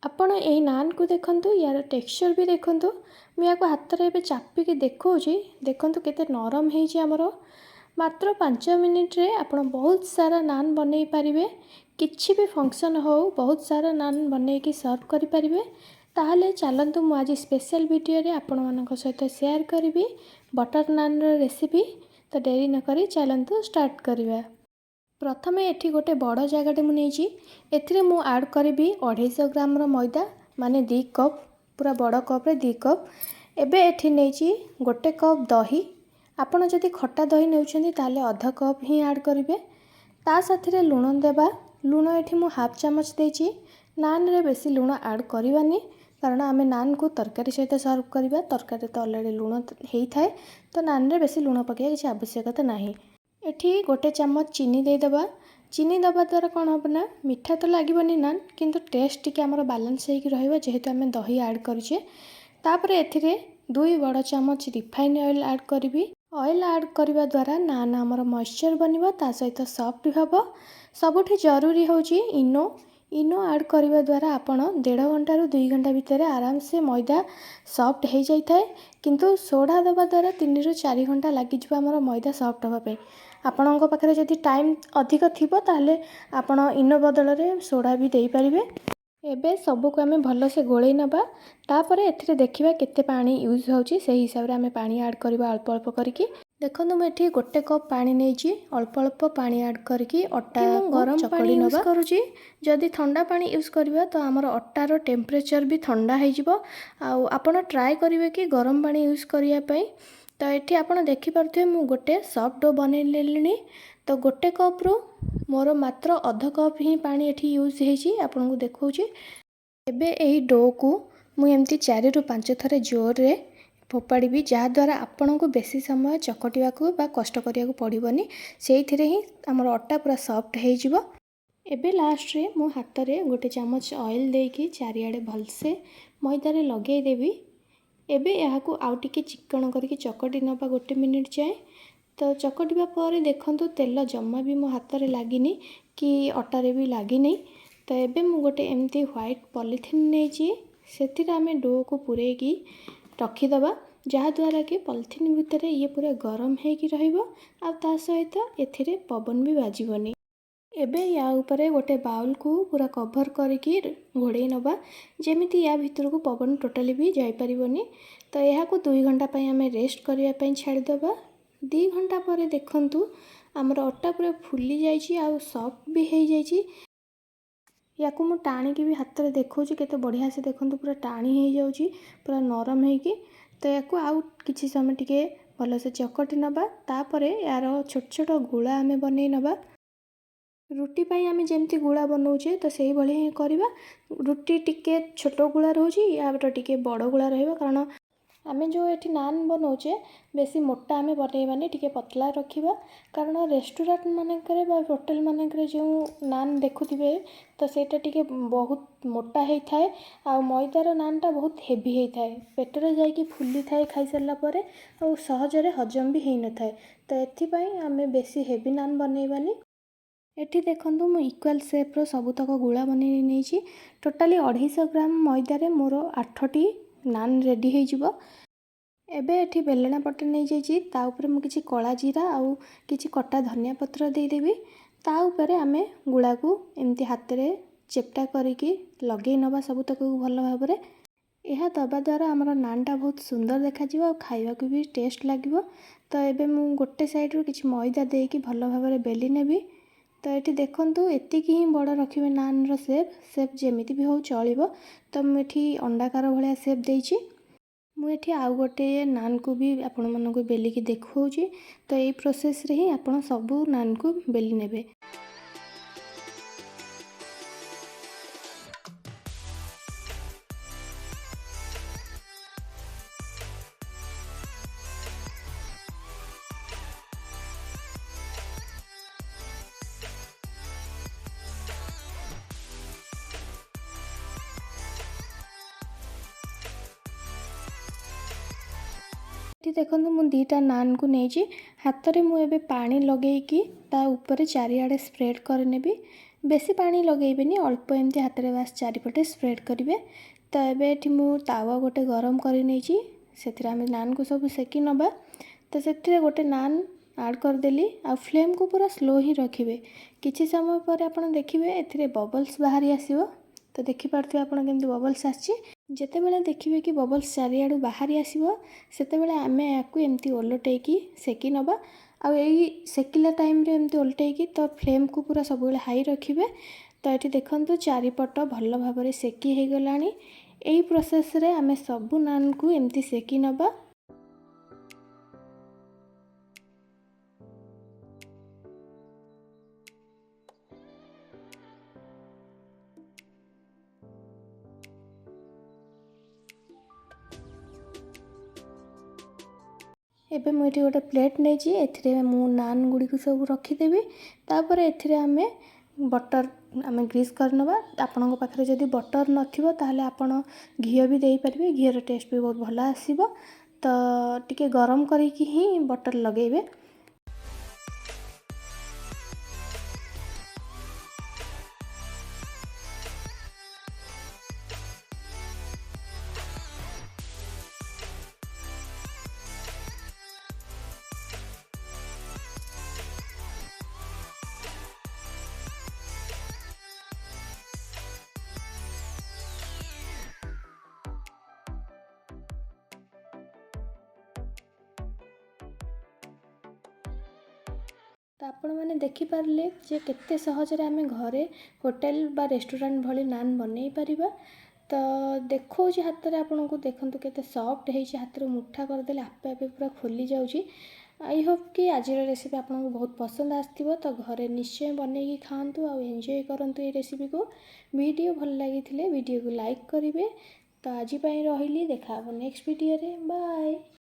ଆପଣ ଏହି ନାନ୍କୁ ଦେଖନ୍ତୁ, ୟାର ଟେକ୍ସଚର୍ ବି ଦେଖନ୍ତୁ। ମୁଁ ୟାକୁ ହାତରେ ଏବେ ଚାପିକି ଦେଖାଉଛି, ଦେଖନ୍ତୁ କେତେ ନରମ ହେଇଛି ଆମର। ମାତ୍ର 5 ମିନିଟ୍ରେ ଆପଣ ବହୁତ ସାରା ନାନ୍ ବନେଇ ପାରିବେ। କିଛି ବି ଫଙ୍କସନ୍ ହେଉ, ବହୁତ ସାରା ନାନ୍ ବନେଇକି ସର୍ଭ କରିପାରିବେ। ତାହେଲେ ଚାଲନ୍ତୁ, ମୁଁ ଆଜି ସ୍ପେଶାଲ୍ ଭିଡ଼ିଓରେ ଆପଣମାନଙ୍କ ସହିତ ସେୟାର କରିବି ବଟର୍ ନାନ୍ର ରେସିପି। ତ ଡେରି ନକରି ଚାଲନ୍ତୁ ଷ୍ଟାର୍ଟ କରିବା। ପ୍ରଥମେ ଏଠି ଗୋଟେ ବଡ଼ ଜାଗାଟେ ମୁଁ ନେଇଛି। ଏଥିରେ ମୁଁ ଆଡ଼୍ କରିବି 250 ଗ୍ରାମର ମଇଦା, ମାନେ 2 କପ୍, ପୁରା ବଡ଼ କପ୍ରେ 2 କପ୍। ଏବେ ଏଠି ନେଇଛି 1 କପ୍ ଦହି। ଆପଣ ଯଦି ଖଟା ଦହି ନେଉଛନ୍ତି, ତାହେଲେ ଅଧ କପ୍ ହିଁ ଆଡ଼୍ କରିବେ। ତା ସାଥିରେ ଲୁଣ ଦେବା। ଲୁଣ ଏଠି ମୁଁ ହାଫ୍ ଚାମଚ ଦେଇଛି। ନାନ୍ରେ ବେଶୀ ଲୁଣ ଆଡ଼୍ କରିବାନି, କାରଣ ଆମେ ନାନ୍କୁ ତରକାରୀ ସହିତ ସର୍ଭ କରିବା। ତରକାରୀରେ ତ ଅଲରେଡ଼ି ଲୁଣ ହେଇଥାଏ, ତ ନାନ୍ରେ ବେଶୀ ଲୁଣ ପକାଇବା କିଛି ଆବଶ୍ୟକତା ନାହିଁ। ଏଠି 1 ଚାମଚ ଚିନି ଦେଇଦେବା। ଚିନି ଦେବା ଦ୍ୱାରା କ'ଣ ହେବ ନା, ମିଠା ତ ଲାଗିବନି ନାନ୍, କିନ୍ତୁ ଟେଷ୍ଟ ଟିକେ ଆମର ବାଲାନ୍ସ ହେଇକି ରହିବ, ଯେହେତୁ ଆମେ ଦହି ଆଡ଼୍ କରିଛେ। ତାପରେ ଏଥିରେ 2 ବଡ଼ ଚାମଚ ରିଫାଇନ୍ ଅଏଲ୍ ଆଡ଼୍ କରିବି। ଅଏଲ୍ ଆଡ଼୍ କରିବା ଦ୍ୱାରା ନାନ୍ ଆମର ମଏଶ୍ଚର୍ ବନିବ, ତା ସହିତ ସଫ୍ଟ ବି ହେବ। ସବୁଠି ଜରୁରୀ ହେଉଛି ଇନୋ। ଇନୋ ଆଡ଼୍ କରିବା ଦ୍ୱାରା ଆପଣ ଦେଢ଼ ଘଣ୍ଟାରୁ 2 ଘଣ୍ଟା ଭିତରେ ଆରାମସେ ମଇଦା ସଫ୍ଟ ହେଇଯାଇଥାଏ। କିନ୍ତୁ ସୋଢ଼ା ଦେବା ଦ୍ୱାରା 3ରୁ 4 ଘଣ୍ଟା ଲାଗିଯିବ ଆମର ମଇଦା ସଫ୍ଟ ହେବା ପାଇଁ। ଆପଣଙ୍କ ପାଖରେ ଯଦି ଟାଇମ୍ ଅଧିକ ଥିବ, ତାହେଲେ ଆପଣ ଇନୋ ବଦଳରେ ସୋଢ଼ା ବି ଦେଇପାରିବେ। ଏବେ ସବୁକୁ ଆମେ ଭଲସେ ଗୋଳେଇ ନେବା। ତାପରେ ଏଥିରେ ଦେଖିବା କେତେ ପାଣି ୟୁଜ୍ ହେଉଛି, ସେଇ ହିସାବରେ ଆମେ ପାଣି ଆଡ଼୍ କରିବା ଅଳ୍ପ ଅଳ୍ପ କରିକି। ଦେଖନ୍ତୁ, ମୁଁ ଏଠି 1 କପ୍ ପାଣି ନେଇଛି। ଅଳ୍ପ ଅଳ୍ପ ପାଣି ଆଡ଼୍ କରିକି ଅଟା ମୁଁ ଗରମ ପାଣି ଚକଡ଼ି ୟୁଜ୍ ନେବା। କରୁଛି। ଯଦି ଥଣ୍ଡା ପାଣି ୟୁଜ୍ କରିବା, ତ ଆମର ଅଟାର ଟେମ୍ପରେଚର୍ ବି ଥଣ୍ଡା ହେଇଯିବ। ଆଉ ଆପଣ ଟ୍ରାଏ କରିବେ କି ଗରମ ପାଣି ୟୁଜ୍ କରିବା ପାଇଁ। ତ ଏଠି ଆପଣ ଦେଖିପାରୁଥିବେ, ମୁଁ ଗୋଟେ ସଫ୍ଟ do ବନେଇ ନେଲିଣି। ତ 1 କପ୍ରୁ ମୋର ମାତ୍ର ଅଧ କପ୍ ହିଁ ପାଣି ଏଠି ୟୁଜ୍ ହେଇଛି, ଆପଣଙ୍କୁ ଦେଖାଉଛି। ଏବେ ଏହି ଡୋକୁ ମୁଁ ଏମିତି 4ରୁ 5 ଥର ଜୋରରେ ଫୋପାଡ଼ିବି, ଯାହାଦ୍ୱାରା ଆପଣଙ୍କୁ ବେଶୀ ସମୟ ଚକଟିବାକୁ ବା କଷ୍ଟ କରିବାକୁ ପଡ଼ିବନି। ସେଇଥିରେ ହିଁ ଆମର ଅଟା ପୁରା ସଫ୍ଟ ହେଇଯିବ। ଏବେ ଲାଷ୍ଟରେ ମୁଁ ହାତରେ 1 ଚାମଚ ଅଏଲ୍ ଦେଇକି ଚାରିଆଡ଼େ ଭଲସେ ମଇଦାରେ ଲଗେଇଦେବି। ଏବେ ଏହାକୁ ଆଉ ଟିକେ ଚିକ୍କଣ କରିକି ଚକଟି ନେବା 1 ମିନିଟ୍ ଯାଏଁ। ତ ଚକଟିବା ପରେ ଦେଖନ୍ତୁ, ତେଲ ଜମା ବି ମୋ ହାତରେ ଲାଗିନି କି ଅଟାରେ ବି ଲାଗିନି। ତ ଏବେ ମୁଁ ଗୋଟେ ଏମିତି ହ୍ୱାଇଟ୍ ପଲିଥିନ୍ ନେଇଛି। ସେଥିରେ ଆମେ ଡୋକୁ ପୂରେଇକି ରଖିଦେବା, ଯାହାଦ୍ୱାରା କି ପଲିଥିନ୍ ଭିତରେ ଇଏ ପୁରା ଗରମ ହେଇକି ରହିବ ଆଉ ତା ସହିତ ଏଥିରେ ପବନ ବି ବାଜିବନି। ଏବେ ୟା ଉପରେ ଗୋଟେ ବାଉଲକୁ ପୁରା କଭର୍ କରିକି ଘୋଡ଼େଇ ନେବା, ଯେମିତି ୟା ଭିତରକୁ ପବନ ଟୋଟାଲି ବି ଯାଇପାରିବନି। ତ ଏହାକୁ 2 ଘଣ୍ଟା ପାଇଁ ଆମେ ରେଷ୍ଟ କରିବା ପାଇଁ ଛାଡ଼ିଦେବା। 2 ଘଣ୍ଟା ପରେ ଦେଖନ୍ତୁ, ଆମର ଅଟା ପୁରା ଫୁଲି ଯାଇଛି ଆଉ ସଫ୍ଟ ବି ହେଇଯାଇଛି। ୟାକୁ ମୁଁ ଟାଣିକି ବି ହାତରେ ଦେଖାଉଛି କେତେ ବଢ଼ିଆ ସେ। ଦେଖନ୍ତୁ, ପୁରା ଟାଣି ହେଇଯାଉଛି, ପୁରା ନରମ ହେଇକି। ତ ୟାକୁ ଆଉ କିଛି ସମୟ ଟିକେ ଭଲସେ ଚକଟି ନେବା। ତାପରେ ୟାର ଛୋଟ ଛୋଟ ଗୁଳା ଆମେ ବନେଇ ନେବା। ରୁଟି ପାଇଁ ଆମେ ଯେମିତି ଗୁଳା ବନାଉଛେ, ତ ସେଇଭଳି ହିଁ କରିବା। ରୁଟି ଟିକେ ଛୋଟ ଗୁଳା ରହୁଛି, ୟାର ଟିକେ ବଡ଼ ଗୁଳା ରହିବ, କାରଣ ଆମେ ଯେଉଁ ଏଠି ନାନ୍ ବନାଉଛେ, ବେଶୀ ମୋଟା ଆମେ ବନେଇବାନି, ଟିକେ ପତଳା ରଖିବା। କାରଣ ରେଷ୍ଟୁରାଣ୍ଟ ମାନଙ୍କରେ ବା ହୋଟେଲ ମାନଙ୍କରେ ଯେଉଁ ନାନ୍ ଦେଖୁଥିବେ, ତ ସେଇଟା ଟିକେ ବହୁତ ମୋଟା ହେଇଥାଏ ଆଉ ମଇଦାର ନାନ୍ଟା ବହୁତ ହେଭି ହେଇଥାଏ, ପେଟରେ ଯାଇକି ଫୁଲିଥାଏ ଖାଇସାରିଲା ପରେ ଆଉ ସହଜରେ ହଜମ ବି ହେଇନଥାଏ। ତ ଏଥିପାଇଁ ଆମେ ବେଶୀ ହେଭି ନାନ୍ ବନେଇବାନି। ଏଠି ଦେଖନ୍ତୁ, ମୁଁ ଇକ୍ୱାଲ୍ ସେପ୍ର ସବୁତକ ଗୁଳା ବନେଇ ନେଇଛି। ଟୋଟାଲି 250 ଗ୍ରାମ ମଇଦାରେ ମୋର 8ଟି ନାନ୍ ରେଡ଼ି ହେଇଯିବ। ଏବେ ଏଠି ବେଲଣା ପଟେ ନେଇଯାଇଛି। ତା ଉପରେ ମୁଁ କିଛି କଳା ଜିରା ଆଉ କିଛି କଟା ଧନିଆ ପତ୍ର ଦେଇଦେବି। ତା ଉପରେ ଆମେ ଗୁଳାକୁ ଏମିତି ହାତରେ ଚେପ୍ଟା କରିକି ଲଗେଇ ନେବା ସବୁତକକୁ ଭଲ ଭାବରେ। ଏହା ଦେବା ଦ୍ୱାରା ଆମର ନାନ୍ଟା ବହୁତ ସୁନ୍ଦର ଦେଖାଯିବ ଆଉ ଖାଇବାକୁ ବି ଟେଷ୍ଟ ଲାଗିବ। ତ ଏବେ ମୁଁ ଗୋଟେ ସାଇଡ଼ରୁ କିଛି ମଇଦା ଦେଇକି ଭଲ ଭାବରେ ବେଲି ନେବି। ତ ଏଠି ଦେଖନ୍ତୁ, ଏତିକି ହିଁ ବଡ଼ ରଖିବେ ନାନ୍ର ସେପ୍। ସେପ୍ ଯେମିତି ବି ହେଉ ଚଳିବ। ତ ମୁଁ ଏଠି ଅଣ୍ଡାକାର ଭଳିଆ ସେପ୍ ଦେଇଛି। ମୁଁ ଏଠି ଆଉ ଗୋଟେ ନାନ୍କୁ ବି ଆପଣମାନଙ୍କୁ ବେଲିକି ଦେଖାଉଛି। ତ ଏଇ ପ୍ରୋସେସ୍ରେ ହିଁ ଆପଣ ସବୁ ନାନ୍କୁ ବେଲି ନେବେ। ଏଠି ଦେଖନ୍ତୁ, ମୁଁ 2ଟା ନାନ୍କୁ ନେଇଛି। ହାତରେ ମୁଁ ଏବେ ପାଣି ଲଗେଇକି ତା ଉପରେ ଚାରିଆଡ଼େ ସ୍ପ୍ରେଡ଼୍ କରିନେବି। ବେଶୀ ପାଣି ଲଗାଇବେନି, ଅଳ୍ପ ଏମିତି ହାତରେ ବାସ୍ ଚାରିପଟେ ସ୍ପ୍ରେଡ଼୍ କରିବେ। ତ ଏବେ ଏଠି ମୁଁ ତାୱା ଗୋଟେ ଗରମ କରି ନେଇଛି, ସେଥିରେ ଆମେ ନାନ୍କୁ ସବୁ ସେକି ନେବା। ତ ସେଥିରେ ଗୋଟେ ନାନ୍ ଆଡ଼୍ କରିଦେଲି ଆଉ ଫ୍ଲେମ୍କୁ ପୁରା ସ୍ଲୋ ହିଁ ରଖିବେ। କିଛି ସମୟ ପରେ ଆପଣ ଦେଖିବେ ଏଥିରେ ବବଲ୍ସ ବାହାରି ଆସିବ। ତ ଦେଖିପାରୁଥିବେ ଆପଣ କେମିତି ବବଲ୍ସ ଆସିଛି। ଯେତେବେଳେ ଦେଖିବେ କି ବବଲ୍ସ ଚାରିଆଡ଼ୁ ବାହାରି ଆସିବ, ସେତେବେଳେ ଆମେ ଏହାକୁ ଏମିତି ଓଲଟେଇକି ସେକି ନେବା। ଆଉ ଏଇ ସେକିଲା ଟାଇମ୍ରେ ଏମିତି ଓଲଟେଇକି ତ ଫ୍ଲେମ୍କୁ ପୁରା ସବୁବେଳେ ହାଇ ରଖିବେ। ତ ଏଠି ଦେଖନ୍ତୁ, ଚାରିପଟ ଭଲ ଭାବରେ ସେକି ହେଇଗଲାଣି। ଏଇ ପ୍ରୋସେସ୍ରେ ଆମେ ସବୁ ନାନ୍କୁ ଏମିତି ସେକି ନେବା। ଏବେ ମୁଁ ଏଠି ଗୋଟେ ପ୍ଲେଟ୍ ନେଇଛି, ଏଥିରେ ମୁଁ ନାନ୍ ଗୁଡ଼ିକୁ ସବୁ ରଖିଦେବି। ତାପରେ ଏଥିରେ ଆମେ ବଟର୍ ଆମେ ଗ୍ରୀସ୍ କରିନେବା। ଆପଣଙ୍କ ପାଖରେ ଯଦି ବଟର୍ ନଥିବ, ତାହେଲେ ଆପଣ ଘିଅ ବି ଦେଇପାରିବେ। ଘିଅର ଟେଷ୍ଟ ବି ବହୁତ ଭଲ ଆସିବ। ତ ଟିକେ ଗରମ କରିକି ହିଁ ବଟର୍ ଲଗାଇବେ। ତ ଆପଣମାନେ ଦେଖିପାରିଲେ ଯେ କେତେ ସହଜରେ ଆମେ ଘରେ ହୋଟେଲ ବା ରେଷ୍ଟୁରାଣ୍ଟ ଭଳି ନାନ୍ ବନେଇ ପାରିବା। ତ ଦେଖାଉଛି ହାତରେ ଆପଣଙ୍କୁ, ଦେଖନ୍ତୁ କେତେ ସଫ୍ଟ ହେଇଛି। ହାତରେ ମୁଠା କରିଦେଲେ ଆପେ ଆପେ ପୁରା ଖୋଲି ଯାଉଛି। I Hope କି ଆଜିର ରେସିପି ଆପଣଙ୍କୁ ବହୁତ ପସନ୍ଦ ଆସିଥିବ। ତ ଘରେ ନିଶ୍ଚୟ ବନେଇକି ଖାଆନ୍ତୁ ଆଉ ଏନ୍ଜୟ କରନ୍ତୁ ଏଇ ରେସିପିକୁ। ଭିଡ଼ିଓ ଭଲ ଲାଗିଥିଲେ ଭିଡ଼ିଓକୁ ଲାଇକ୍ କରିବେ। ତ ଆଜି ପାଇଁ ରହିଲି, ଦେଖା ହେବ ନେକ୍ସଟ ଭିଡ଼ିଓରେ। ବାଏ।